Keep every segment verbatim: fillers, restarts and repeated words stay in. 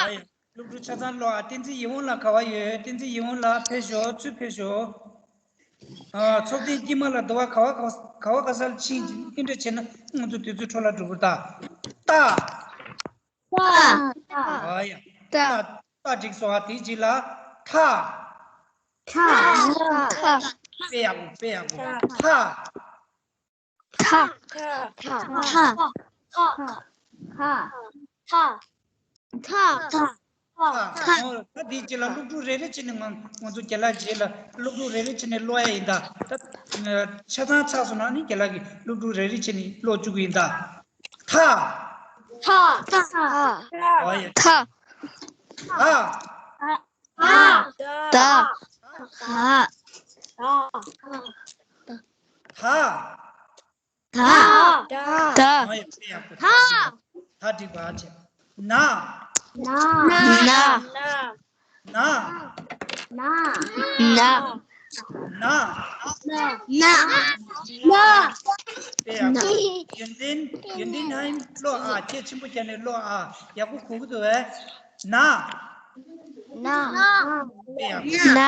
ཨ་ཡ། སློབ་ཕྲུག་ཆ་ཚང་ཀློག་ཨ། བསྟན་འཛིན་ཡིད་འོང་ལགས་ག་པར་ཡོད། བསྟན་འཛིན་ཡིད་འོང་ལགས་ཕེབས་ཤོག་ཚུར་ཕེབས་ཤོག་ཨ། ཚོགས་ཐེངས་དཀྱིལ་མ་ལ་འདུག་པ། ག་པར་ག་པར་ག་པར་ག་ས་ལ་ཕྱིན་ཅིག་ཨེ་འདྲ་བྱས་ན་ང་ཚོ་དུས་ཚོད་འཕྲོ་བརླག་འགྲོ་གི་རེད་ད། ཏ། ཏ། ཨ་ཡ། ཏ། ཏ་འགྲིག་སོང་ཨ། དེའི་རྗེས་ལ་ཐ། ཐ། ཐ། དཔེ་ཡག་པོ། དཔེ་ཡག་པོ། ཐ། ཐ། ཐ། ཐ། ཐ། ཐ། ཐ། ད་དེའི་རྗེས་ལ་སློབ་ཕྲུག་རེ་རེ་བྱས་ནས་ང་ང་ཚོ་རྒན་ལགས་རྗེས་ལ་སློབ་ཕྲུག་རེ་རེ་བྱས་ནས་ཀློག་ཡ་ཡིན་ད། ད་ཆ་ཚང་ཚར་སོང་ན་ནི་རྒན་ལགས་ཀྱིས་སློབ་ཕྲུག་རེ་རེ་བྱས་ནས་ཀློག་བཅུག་གི་ཡིན་ད། ཐ། ཐ། ཐ། ཨོ་ཡ། ཐ། ད། ད། ད། ད། ད། ད། ད། ད། ཨོ་ཡ། ད། ད་འགྲིག་པ་བྱས། ན། ན། ན། ན། ན། ན། ན། ན། ན། ན། དཔེ་ཡག་པོ། ཡོན་ཏན། ཡོན་ཏན་ཧའེ་ཀློག་ཨ། ཁྱེད་ཆེན་པོ་བྱས་ནས་ཀློག་ཨ། ཡག་པོ་གོ་གི་འདུག་པས། ན། ན། དཔེ་ཡག་པོ། ན།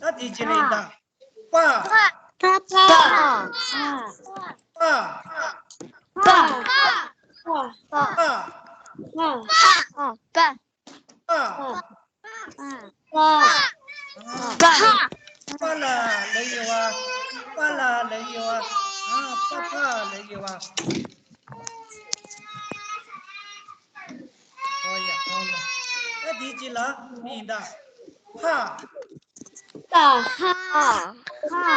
ད་དེའི་རྗེས་ལ་ཡིན་ད། པ། པ། པ། པ། པ། པ། པ། པ། པ། པ། པ། པ། པ་ལ་ལབ་ཡོད་པ། པ་ལ་ལབ་ཡོད་པ། ཨ། པ་ཕ་ལབ་ཡོད་པ། ཨོ་ཡ། ཨོ་ཡ། ད་དེའི་རྗེས་ལ་ཡིན་ད། ཕ། ཕ། ཕ། ཕ།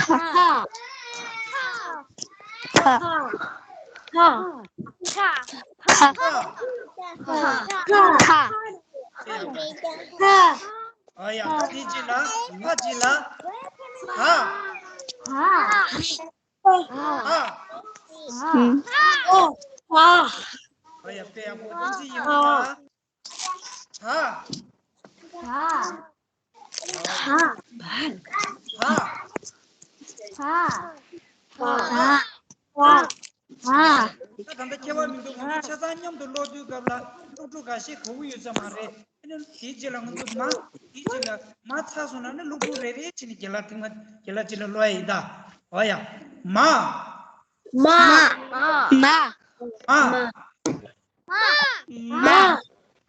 ཕ། ཕ། ཕ། ཕ། ཕ། ཨོ་ཡ། ད་དེའི་རྗེས་ལ། ཕ་རྗེས་ལ། ཧ། ཧ། ཧ། ཧ། ཨོ་ཡ། དཔེ་ཡག་པོ། བསྟན་འཛིན་ཡིད་འོང་ལགས། ཧ། ཧ། ཧ། ཧ། ད་ད་ལྟ་ཁྱད་པར་མི་འདུག་ང་ཚོ་ཆ་ཚང་མཉམ་དུ་ཀློག་དུས་སྐབས་ལ་སློབ་ཕྲུག་འགའ་ཤས་གོ་གི་ཡོད་ས་མ་རེད། ཨ་ནི་དེའི་རྗེས་ལ་ང་ཚོ་མ། དེའི་རྗེས་ལ་མ་ཚར་སོང་ན་ནི་སློབ་ཕྲུག་རེ་རེ་བྱས་ནས་རྒན་ལགས་ཐེངས་མ་རྒན་ལགས་རྗེས་ལ་ཀློག་ཡ་ཡིན་ད། འོ་ཡ། མ། མ། མ། མ། མ། མ། མ། མ།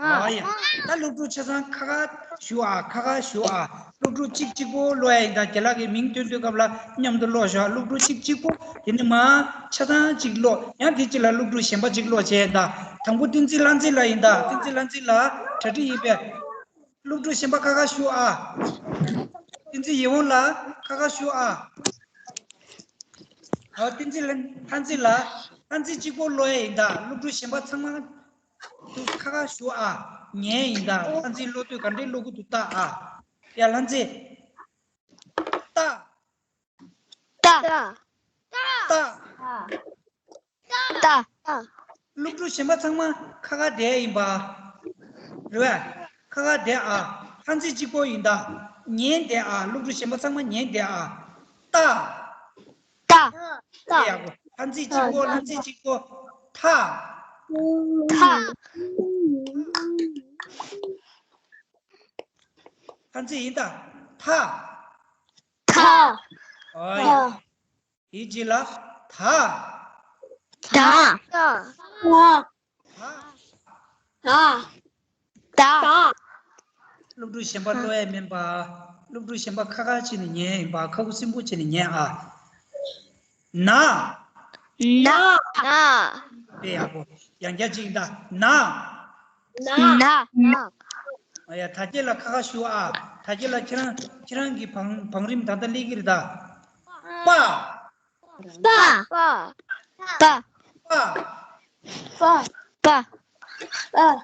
ཨ་ཡ། ད་སློབ་ཕྲུག་ཆ་ཚང་ཁ་ཁ་བཞུགས་ཨ། ཁ་ཁ་བཞུགས་ཨ། སློབ་ཕྲུག་གཅིག་གཅིག་པོ་ཀློག་ཡ་ཡིན་ད། རྒན་ལགས་ཀྱི་མིང་ཐོན་དུས་སྐབས་ལ་མཉམ་དུ་ཀློག་ཤོག་སློབ་ཕྲུག་གཅིག་གཅིག་པོ། དེ་ནས་མ་ཆ་ཚང་གཅིག་ཀློག་ཡང་དེ་གཅིག་ལ་སློབ་ཕྲུག་གཞན་པ་གཅིག་ཀློག་བྱས་ད། དང་པོ་བསྟན་འཛིན་ལྷ་མཛེས་ལགས་ཡིན་ད། བསྟན་འཛིན་ལྷ་མཛེས་ལགས་གྲ་སྒྲིག་ཡིན་པས། སློབ་ཕྲུག་གཞན་པ་ཁ་ཁ་བཞུགས་ཨ། བསྟན་འཛིན་ཡིད་འོང་ལགས་ཁ་ཁ་བཞུགས་ཨ། ཨ། བསྟན་འཛིན་ལྷ་མཛེས་ལགས། ལྷ་མཛེས་གཅིག་པོ་ཀློག་ཡ་ཡིན་ད། སློབ་ཕྲུག་གཞན་པ་ཚང་མ་དུ་ཁ་ཁ་བཞུགས་ཨ། ཉན་ཡིན་ད། ལྷ་མཛེས་ཀློག་དུས་ག་འདྲས་ཀློག་གི་འདུག་ལྟ་ཨ། ཡ་ལྷ་མཛེས། ཏ། ཏ། ཏ། ཏ། སློབ་ཕྲུག་གཞན་པ་ཚང་མ་ཁ་ཁ་བསྡད་ཡིན་པ། རེད་པས། ཁ་ཁ་བསྡད་ཨ། ལྷ་མཛེས་གཅིག་པོ་ཡིན་ད། ཉན་བསྡད་ཨ། སློབ་ཕྲུག་གཞན་པ་ཚང་མ་ཉན་བསྡད་ཨ། ཏ། ཏ། ཏ། ཡག་པོ། ལྷ་མཛེས་གཅིག་པོ། ལྷ་མཛེས་གཅིག་པོ། ཐ། ཐ། ལྷ་མཛེས་ཡིན་ད། ཐ། ཐ། ཨོ་ཡ། དེའི་རྗེས་ལ་ད། ད། ད། ད། ད། སློབ་ཕྲུག་གཞན་པ་ཀློག་ཡ་མིན་པ། སློབ་ཕྲུག་གཞན་པ་ཁ་ཁ་བྱས་ནས་ཉན་ཡིན་པ། ཁ་ཁུ་སིམ་པོ་བྱས་ནས་ཉན་ཨ། ན། ན། ན། དཔེ་ཡག་པོ། ཡང་བསྐྱར་གཅིག་ད། ན། ན། ན། ཨ་ཡ། ད་སྐད་ལ་ཁ་ཁ་བཞུགས་ཨ། ད་སྐད་ལ་ཁྱེད་རང་ཁྱེད་རང་གི་བང་བང་རིམ་ད་ལྟ་སླེབས་ཀྱི་རེད་ད། པ། པ། པ། པ། པ། པ། པ།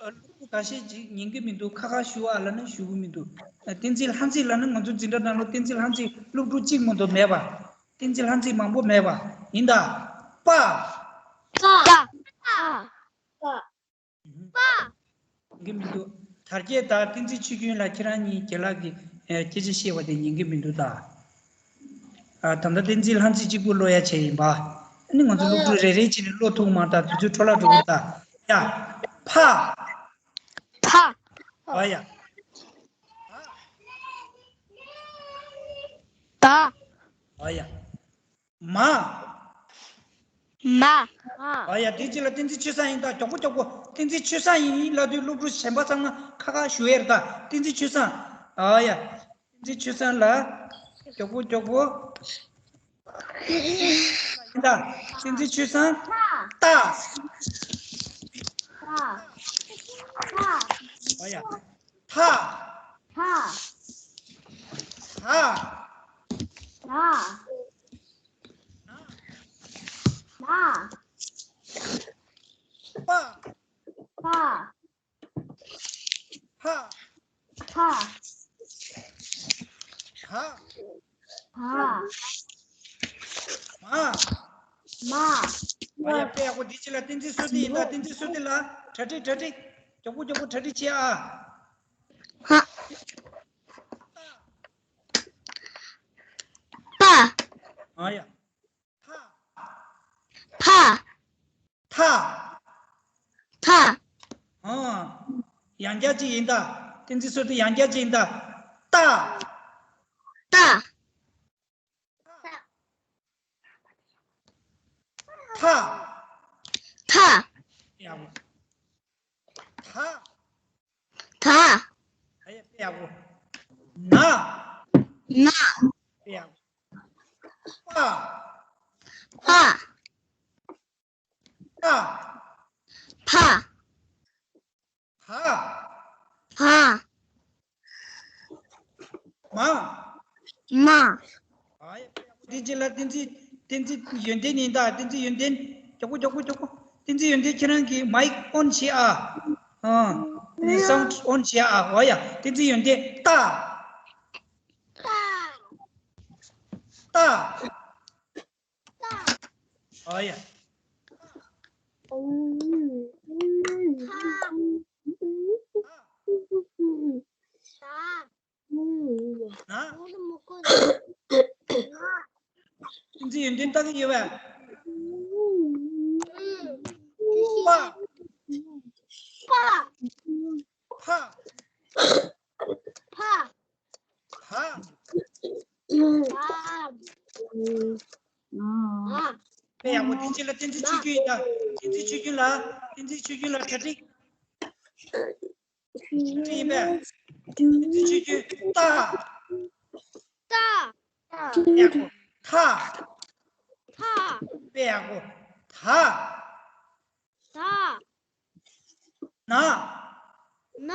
ཨ། སློབ་ཕྲུག་འགའ་ཤས་ཅིག་ཉན་གྱི་མི་འདུག་ཁ་ཁ་བཞུགས་ཨ་ལབ་ན་བཞུགས་ཀྱི་མི་འདུག་བསྟན་འཛིན་ལྷ་མཛེས་ལབ་ན་ང་ཚོ་འཛིན་གྲྭ་ནང་ལ་བསྟན་འཛིན་ལྷ་མཛེས་སློབ་ཕྲུག་གཅིག་མ་གཏོགས་མེད་པ། བསྟན་འཛིན་ལྷ་མཛེས་མང་པོ་མེད་པ། ཡིན་ད། པ། པ། པ། པ། གི་མི་འདུག་དར་རྒྱས་དང་བསྟན་འཛིན་ཆོས་སྐྱོང་ལ་ཁྱེད་རང་གཉིས་རྒན་ལགས་ཀྱི་ཨེ་སྐད་ཆ་བཤད་པ་དེ་ཉན་གྱི་མི་འདུག་ད། ཨ། ད་ལྟ་བསྟན་འཛིན་ལྷ་མཛེས་གཅིག་པུ་ཀློག་ཡ་བྱས་ཡིན་པ། ཨ་ནི་ང་ཚོ་སློབ་ཕྲུག་རེ་རེ་བྱས་ནས་ཀློག་ཐུབ་མ་ཐག་དུས་ཚོད་འཕྲོ་བརླག་འགྲོ་གི་ད། ཡ། ཕ། ཕ། ཨ་ཡ། ད། ཨ་ཡ། མ། མ། ཨ་ཡ། དེ་གཅིག་ལ་བསྟན་འཛིན་ཆོས་བཟང་ཡིན་ད། མགྱོགས་པོ་མགྱོགས་པོ། བསྟན་འཛིན་ཆོས་བཟང་ཡིན་ལབ་དུས་སློབ་ཕྲུག་གཞན་པ་ཚང་མ་ཁ་ཁ་ཞུ་ཡས་རེད་ད། བསྟན་འཛིན་ཆོས་བཟང་། ཨ་ཡ། བསྟན་འཛིན་ཆོས་བཟང་ལ། མགྱོགས་པོ་མགྱོགས་པོ། ཡིན་ད། བསྟན་འཛིན་ཆོས་བཟང་། ཏ། ཨ་ཡ། ཐ། ཐ། ད། ད། ད། པ། པ། ཕ། ཕ། ད། ད། མ། མ། ཨ་ཡ། དཔེ་ཡག་པོ། འདི་ཅི་ལ་བསྟན་འཛིན་བསོད་བདེ་ཡིན་ད། བསྟན་འཛིན་བསོད་བདེ་ལ་གྲ་སྒྲིག་གྲ་སྒྲིག་མགྱོགས་པོ་མགྱོགས་པོ་གྲ་སྒྲིག་བྱེད་ཨ། ཧ། ཏ། ཨ་ཡ། ཐ། ཐ། ཐ། ཐ། ཨ། ཡང་བསྐྱར་གཅིག་ཡིན་ད། བསྟན་འཛིན་བསོད་བདེ། ཡང་བསྐྱར་གཅིག་ཡིན་ད། ཏ། ཏ། ཐ། ཐ། ཡག་པོ། ད། ད། ཨ་ཡ། དཔེ་ཡག་པོ། ན། ན། དཔེ་ཡག་པོ། པ། པ། ཕ། ཕ། བ། བ། མ། མ། ཨ་ཡ། དཔེ་ཡག་པོ། དེ་རྗེས་ལ་བསྟན་འཛིན། བསྟན་འཛིན་ཡོན་ཏན་ཡིན་ད། བསྟན་འཛིན་ཡོན་ཏན། མགྱོགས་པོ་མགྱོགས་པོ་མགྱོགས་པོ། བསྟན་འཛིན་ཡོན་ཏན། ཁྱེད་རང་གི་མའིག་ཨོན་བྱེད་ཨ། ཨ། སའུན་ཌི་ཨོན་བྱེད་ཨ། འོ་ཡ། བསྟན་འཛིན་ཡོན་ཏན། ཏ། ཏ། ཏ། ཨ་ཡ། ན། བསྟན་འཛིན་ཡོན་ཏན་ལྟ་གི་ཡོད་པས། པ། ཕ། ཕ། ཕ། ཕ། ཕ། དཔེ་ཡག་པོ། དེ་རྗེས་ལ་བསྟན་འཛིན་ཆོས་སྐྱོང་ཡིན་ད། བསྟན་འཛིན་ཆོས་སྐྱོང་ལ། བསྟན་འཛིན་ཆོས་སྐྱོང་ལ་གྲ་སྒྲིག་གྲ་སྒྲིག་ཡིན་པས། བསྟན་འཛིན་ཆོས་སྐྱོང་། ཏ། ཏ། དཔེ་ཡག་པོ། ཐ། ཐ། དཔེ་ཡག་པོ། ད། ད། ན།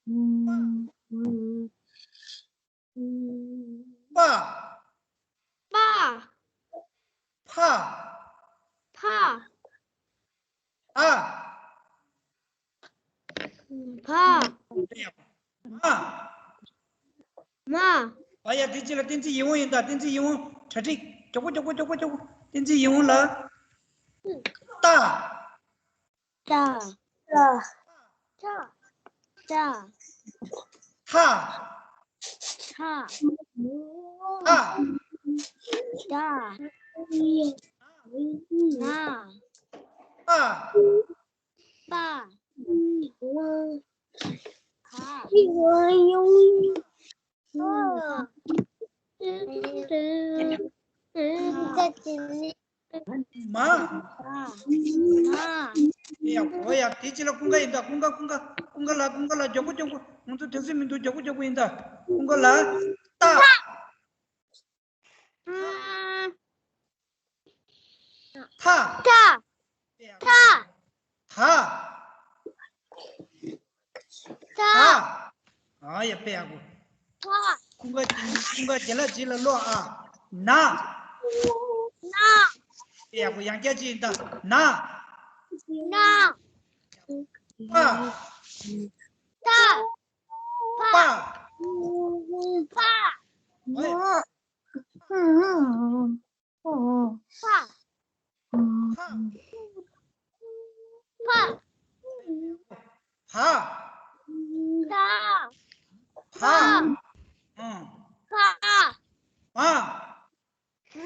ན། པ། པ། ཕ། ཕ། ཨ། ཕ། མ། མ། ཨ་ཡ། དེ་རྗེས་ལ་བསྟན་འཛིན་ཡིད་འོང་ཡིན་ད། བསྟན་འཛིན་ཡིད་འོང་། གྲ་སྒྲིག་མགྱོགས་པོ་མགྱོགས་པོ་མགྱོགས་པོ་མགྱོགས་པོ། བསྟན་འཛིན་ཡིད་འོང་ལ། ཏ། ཏ། ཏ། ཏ། ཏ། ཐ། ཐ། ཐ། ཐ། ན། ན། པ། པ། ཕ། མ། མ། ཡ། འོ་ཡ། དེ་རྗེས་ལ་ཀུན་དགའ་ཡིན་ད། ཀུན་དགའ། ཀུན་དགའ། ཀུན་དགའ་ལ། ཀུན་དགའ་ལ། མགྱོགས་པོ་མགྱོགས་པོ། ང་ཚོ་དུས་ཚོད་མི་འདུག་མགྱོགས་པོ་མགྱོགས་པོ་ཡིན་ད། ཀུན་དགའ་ལ། ཏ། ཐ། ཐ། ཐ། ཐ། ཐ། ཨ་ཡ། དཔེ་ཡག་པོ། ཐ། ཀུན་དགའ། ཀུན་དགའ་རྒན་ལགས་རྗེས་ལ་ཀློག་ཨ། ན། ན། དཔེ་ཡག་པོ། ཡང་བསྐྱར་གཅིག་ཡིན་ད། ན། ན། པ། ཏ། པ། པ། ཕ། ཕ། ཕ། ཕ། ཕ། ཕ། ཕ། ཕ། ཕ། མ། མ།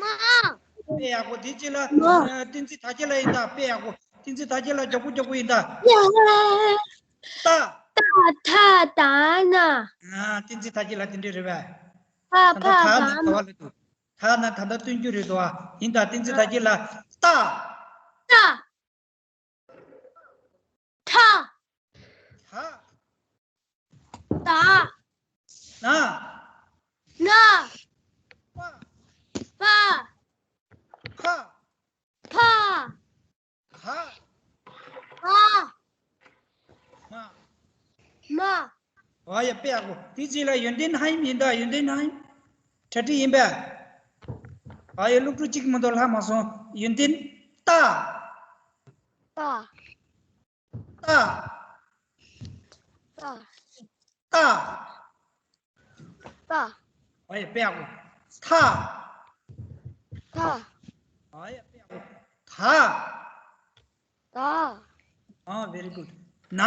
མ། དཔེ་ཡག་པོ། དེ་རྗེས་ལ་ཨ། བསྟན་འཛིན་དར་རྒྱས་ལགས་ཡིན་ད། དཔེ་ཡག་པོ། བསྟན་འཛིན་དར་རྒྱས་ལགས་མགྱོགས་པོ་མགྱོགས་པོ་ཡིན་ད། ཡ། ཏ། ཏ་ཐ་ད་ན། ཨ། བསྟན་འཛིན་དར་རྒྱས་ལགས་དེ་འདྲས་རེད་པས། ཕ་ད་ལྟ་ཕ་ད་ད་ན་ན། ག་བ་ལ་འདུག་ད་ན་ད་ལྟ་སྟོན་རྒྱུ་རེད་དོ། ཨ། ཡིན་ད། བསྟན་འཛིན་དར་རྒྱས་ལགས། ཏ། ཏ། ཐ། ད། ད། ན། ན། པ། པ། ཕ། ཕ། ག། ག། མ། མ། ཨ་ཡ། དཔེ་ཡག་པོ། དེ་རྗེས་ལ་ཡོན་ཏན་ཧ་ཡིན་ད། ཡོན་ཏན་ཧ་ཡིན། གྲ་སྒྲིག་ཡིན་པས། ཨ་ཡ། སློབ་ཕྲུག་གཅིག་མ་གཏོགས་ལྷག་མ་སོང་། ཡོན་ཏན་ཏ། ཏ། ཏ། ཏ། ཏ། ཏ། ཨ་ཡ། དཔེ་ཡག་པོ། ཐ། ཐ། ཨ་ཡ། དཔེ་ཡག་པོ། ད། ད། ཨ། very good། ན།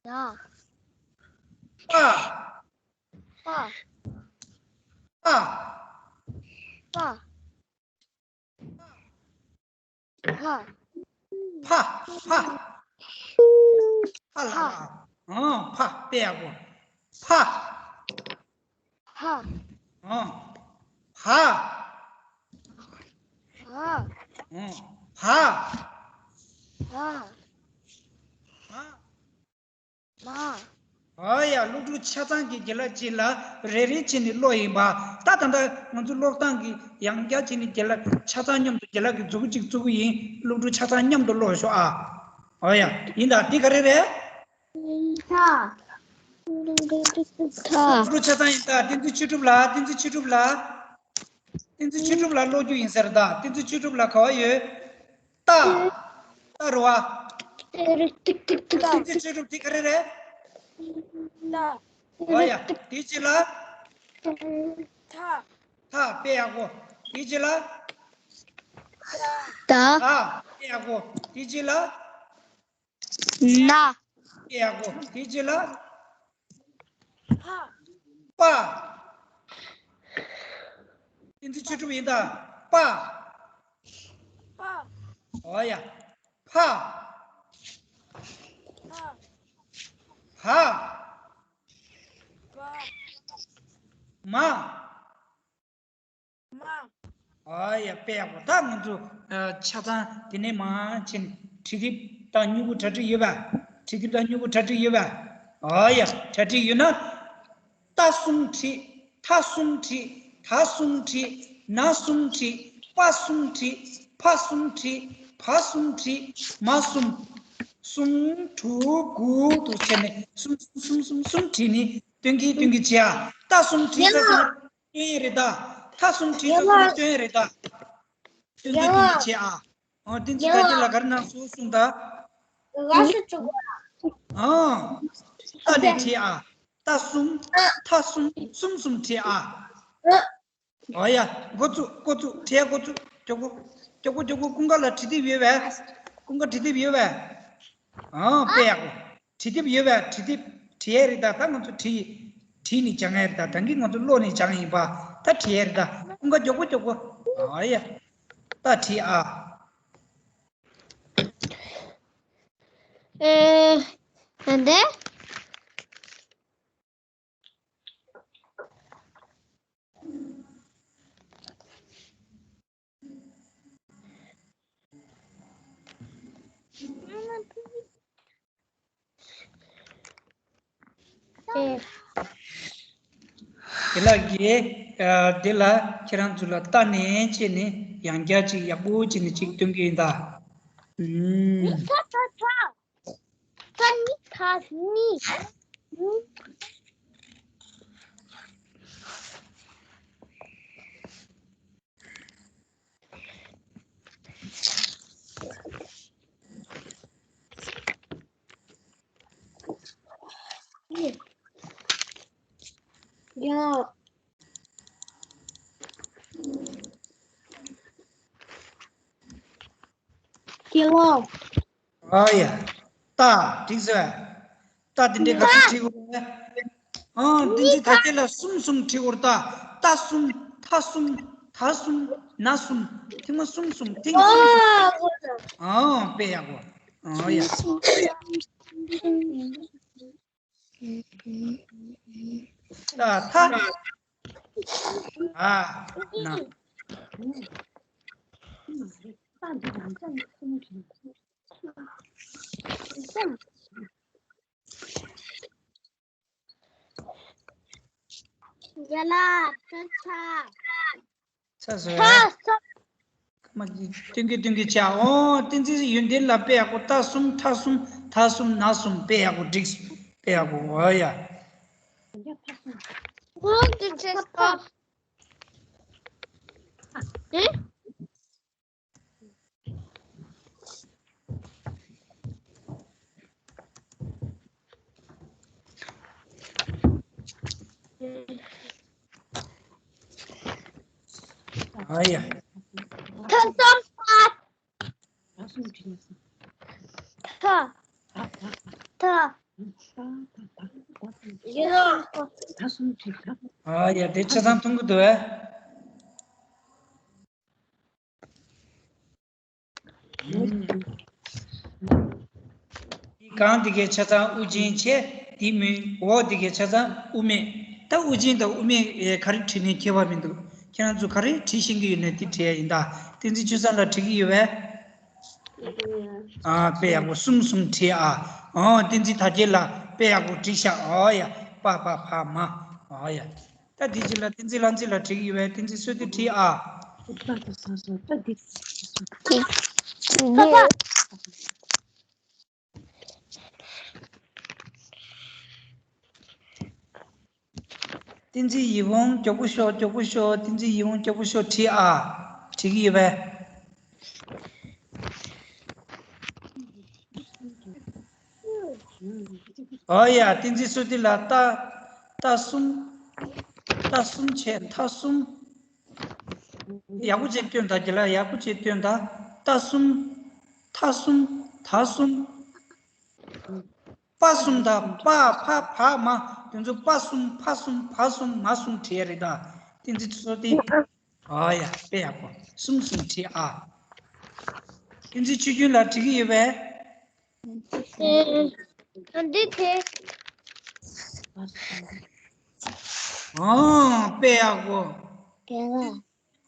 ན། པ། པ། པ། པ། ཕ། ཕ། ཕ། ཕ་ལ། ཕ། ཨ། ཕ། དཔེ་ཡག་པོ། ཕ། ཕ། ཨ། བ། བ། ཨ། བ། བ། བ། མ། ཨ་ཡ། སློབ་ཕྲུག་ཆ་ཚང་གིས་རྒན་ལགས་གཅིག་ལ་རེ་རེ་བྱས་ནས་ཀློག་ཡིན་པ། ད་ད་ལྟ་ང་ཚོ་ཀློག་སྟངས་ཀྱི་ཡང་བསྐྱར་བྱས་ནས་རྒན་ལགས་ཆ་ཚང་མཉམ་དུ་རྒན་ལགས་ཀྱིས་མཛུབ་གུ་གཅིག་བཙུགས་ཀྱི་ཡིན། སློབ་ཕྲུག་ཆ་ཚང་མཉམ་དུ་ཀློག་ཤོག་ཨ། ཨ་ཡ། ཡིན་ད། འདི་ག་རེ་རེད། ཐ། ཐ། སློབ་ཕྲུག་ཆ་ཚང་ཡིན་ད། བསྟན་འཛིན་ཆོས་གྲུབ་ལགས། བསྟན་འཛིན་ཆོས་གྲུབ་ལགས། བསྟན་འཛིན་ཆོས་གྲུབ་ལགས་ཀློག་རྒྱུ་ཡིན་ཟེར་ད། བསྟན་འཛིན་ཆོས་གྲུབ་ལགས་ག་བ་ཡོད། ཏ། ཏ་རེད་བ། ཏ། བསྟན་འཛིན་ཆོས་གྲུབ་དེ་ག་རེ་རེད། ཏ། ཨོ་ཡ། དེ་རྗེས་ལ། ཐ། ཐ། དཔེ་ཡག་པོ། དེ་རྗེས་ལ། ད། ད། དཔེ་ཡག་པོ། དེ་རྗེས་ལ། ན། དཔེ་ཡག་པོ། དེ་རྗེས་ལ། པ། བསྟན་འཛིན་ཆོས་གྲུབ་ཡིན་ད། པ། པ། ཨོ་ཡ། ཕ། ཕ། བ། མ། མ། ཨ་ཡ། དཔེ་ཡག་པོ། ད་ང་ཚོ་ཨ་ཆ་ཚང་དེ་ནས་མར་ཕྱིན་བྲིས་དེབ་དང་སྨྱུ་གུ་གྲ་སྒྲིག་ཡོད་པ། བྲིས་དེབ་དང་སྨྱུ་གུ་གྲ་སྒྲིག་ཡོད་པ། ཨ་ཡ། གྲ་སྒྲིག་ཡོད་ན། ཏ་གསུམ་བྲིས། ཐ་གསུམ་བྲིས། ད་གསུམ་བྲིས། ན་གསུམ་བྲིས། པ་གསུམ་བྲིས། ཕ་གསུམ་བྲིས། བ་གསུམ་བྲིས། མ་གསུམ། གསུམ། དྲུག། དགུ། དུ་བྱས་ནས་གསུམ་གསུམ་གསུམ་གསུམ་བྲིས་ནས་སྟོན་གྱིན་སྟོན་གྱིན་བྱེད་ཨ། ཏ་གསུམ་བྲིས་ཚར་སོང་ན་སྟོན་ཡས་རེད་ད། ཐ་གསུམ་བྲིས་ཚར་སོང་ན་སྟོན་ཡས་རེད་ད། སྟོན་གྱིན་སྟོན་གྱིན་བྱེད་ཨ། འོ། བསྟན་འཛིན་དར་རྒྱས་ལགས་ག་རེ་གནང་སོང་གསུངས་ད། ཨ། ཏ་ནས་བྲིས་ཨ། ཏ་གསུམ། ཐ་གསུམ། གསུམ་གསུམ་བྲིས་ཨ། ཨོ་ཡ། འགོ་བཙུགས། འགོ་བཙུགས། བྲིས་འགོ་བཙུགས། མགྱོགས་པོ། མགྱོགས་པོ་མགྱོགས་པོ། ཀུན་དགའ་ལགས་བྲིས་དེབ་ཡོད་པས། ཀུན་དགའ་བྲིས་དེབ་ཡོད་པས། ཨང་། དཔེ་ཡག་པོ། བྲིས་དེབ་ཡོད་པས། བྲིས་དེབ་བྲིས་ཡས་རེད་ད། ད་ང་ཚོ་བྲིས། བྲིས་ནས་སྦྱང་ཡས་རེད་ད། ད་གིན་ང་ཚོ་ཀློག་ནས་སྦྱང་ཡིན་པ། ད་བྲིས་ཡས་རེད་ད། ཀུན་དགའ་མགྱོགས་པོ་མགྱོགས་པོ། ཨོ་ཡ། ད་བྲིས་ཨ། ཨེ། ཨ་འདི། དེ་ལ་གི་ཨ་དེ་ལ་ཁྱེད་རང་ཚོ་ལ་ལྟ་ནས་བྱས་ནས་ཡང་བསྐྱར་ཅིག་ཡག་པོ་བྱས་ནས་ཅིག་སྟོན་གྱི་ཡིན་ད། ཨུམ། ཀ་ནི་ཁ་ནི། ཡ། དགེ་སློང་། ཨ་ཡ། ཏ། འགྲིག་སོང་། ཏ་དེ་འདྲའི་ག་ཚོད་བྲིས་དགོས་རེད། ཨང་། བསྟན་འཛིན་དར་རྒྱས་ལགས་གསུམ་གསུམ་བྲིས་དགོས་རེད་ད། ཏ་གསུམ། ཐ་གསུམ། ད་གསུམ། ན་གསུམ། ཐེངས་མ་གསུམ་གསུམ། ཐེངས་གསུམ་གསུམ། ཨོ། དཔེ་ཡག་པོ། ཨོ་ཡ། ད་ཐ། ཨ། ན། ཡ་ལ་ཚ་ཚ། ཚ་ཚ། ཚ་ཚ། མ་གི་སྟོན་གི་སྟོན་གི་བྱ། ཨོ། བསྟན་འཛིན་ཡོན་ཏན་ལ་དཔེ་ཡག་པོ། ཏ་གསུམ་ཐ་གསུམ་ད་གསུམ་ན་གསུམ། དཔེ་ཡག་པོ། འགྲིག་སོང་། དཔེ་ཡག་པོ། ཨོ་ཡ། ཨོ་དེ་ཆེ་སོ། ཨེ། ཨ་ཡ། ཐ་སམ་པ། ཐ། ཐ། ཡ། ཨ་ཡ། དེ་ཆ་ཚང་མཐོང་གི་འདུག་ཨེ། འདི་གང་འདི་གའི་ཆ་ཚང་དབུ་ཅན་བྱས། འདི་མིན་འོག་འདི་གའི་ཆ་ཚང་དབུ་མེད། ད་དབུ་ཅན་དང་དབུ་མེད་ག་རེ་བྲིས་ནས་ཁྱད་པར་མི་འདུག་ཁྱེད་རང་ཚོ་ག་རེ་བྲིས་ཤེས་ཀྱི་ཡོད་ན་དེ་བྲིས་ཡ་ཡིན། ད་བསྟན་འཛིན་ཆོས་བཟང་ལ་བྲིས་ཀྱི་ཡོད་པས། ཨ། དཔེ་ཡག་པོ་གསུམ་གསུམ་བྲིས་ཨ། ཨོ། བསྟན་འཛིན་དར་རྒྱས་ལ་དཔེ་ཡག་པོ་བྲིས་ཤག་ཨོ་ཡ། པ་པ་ཕ་མ། ཨོ་ཡ། ད་དེ་རྗེས་ལ་བསྟན་འཛིན་ལྷ་མཛེས་ལ་བྲིས་ཀྱི་ཡོད་པས། བསྟན་འཛིན་བསོད་བདེ་བྲིས་ཨ། ད་འདི། དེ་དེ། བསྟན་འཛིན་ཡིད་འོང་མགྱོགས་པོ་ཤོག་མགྱོགས་པོ་ཤོག་བསྟན་འཛིན་ཡིད་འོང་མགྱོགས་པོ་ཤོག་བྲིས་ཨ། བྲིས་ཀྱི་ཡོད་པས། ཨོ་ཡ། བསྟན་འཛིན་བསོད་བདེ་ལ་ཏ། ཏ་གསུམ། ཏ་གསུམ་བྱས་ཐ་གསུམ། ཡག་པོ་བྱས་སྟོན་དང་། རྒན་ལགས་ཡག་པོ་བྱས་སྟོན་དང་། ཏ་གསུམ། ཐ་གསུམ། ད་གསུམ། པ་གསུམ་དང་པ་ཕ་བ་མ། དེ་ཚོ་པ་གསུམ་ཕ་གསུམ་བ་གསུམ་མ་གསུམ་བྲིས་ཡ་རེད་ད། བསྟན་འཛིན་བསོད་བདེ། ཨ་ཡ། དཔེ་ཡག་པོ། གསུམ་གསུམ་བྲིས་ཨ། བསྟན་འཛིན་ཆོས་སྐྱོང་ལ་བྲིས་ཀྱི་ཡོད་པས། ཨེ། ཨ་འདི་དེ། ཨོ། དཔེ་ཡག་པོ། རྒན་ལགས།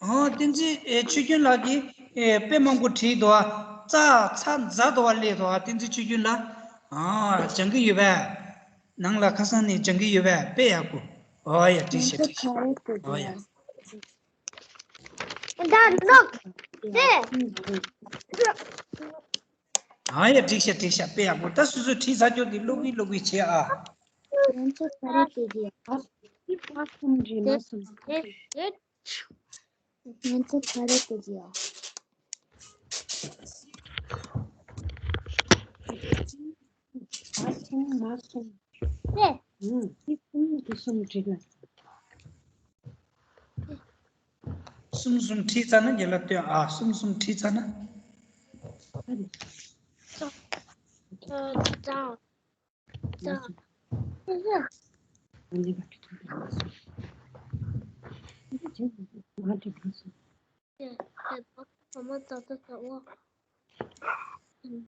ཨོ། བསྟན་འཛིན། ཨེ། ཆོས་སྐྱོང་ལགས་ཀྱིས། ཨེ། དཔེ་མང་པོ་བྲིས་འདུག་ཨ། ཙ་ཚ་ཛ་འདུག་ཨ། སླེབས་འདུག་ཨ། བསྟན་འཛིན་ཆོས་སྐྱོང་ལགས། ཨ། སྦྱང་གི་ཡོད་པས། ནང་ལ་ཁ་སང་ནས་སྦྱང་གི་ཡོད་པས། དཔེ་ཡག་པོ། ཨོ་ཡ། འགྲིག་ཤག་འགྲིག་ཤག་ཨོ་ཡ། ད་ནོག་དེ། ཨ་ཡ། འགྲིག་ཤག་འགྲིག་ཤག་དཔེ་ཡག་པོ། ད་སོ་སོས་བྲིས་ཚར་རྒྱུ་དེ་ཀློག་གི་ཀློག་གི་བྱེད་ཨ། ང་ཚོ་ག་རེ་བྲིས་ཀྱི་ཡོད། ང་ཚོ་ག་རེ་བྲིས་ཀྱི་ཡོད། ཨ། གསུམ་མ་གསུམ། ཨེ། ཨུམ། འདི་གསུམ་འདི་གསུམ་བྲིས་ལ། གསུམ་གསུམ་བྲིས་ཚར་ན་རྒན་ལགས་སྟོན་ཨ། གསུམ་གསུམ་བྲིས་ཚར་ན། ཨ་ནི། ཙ། ཙ། ཙ།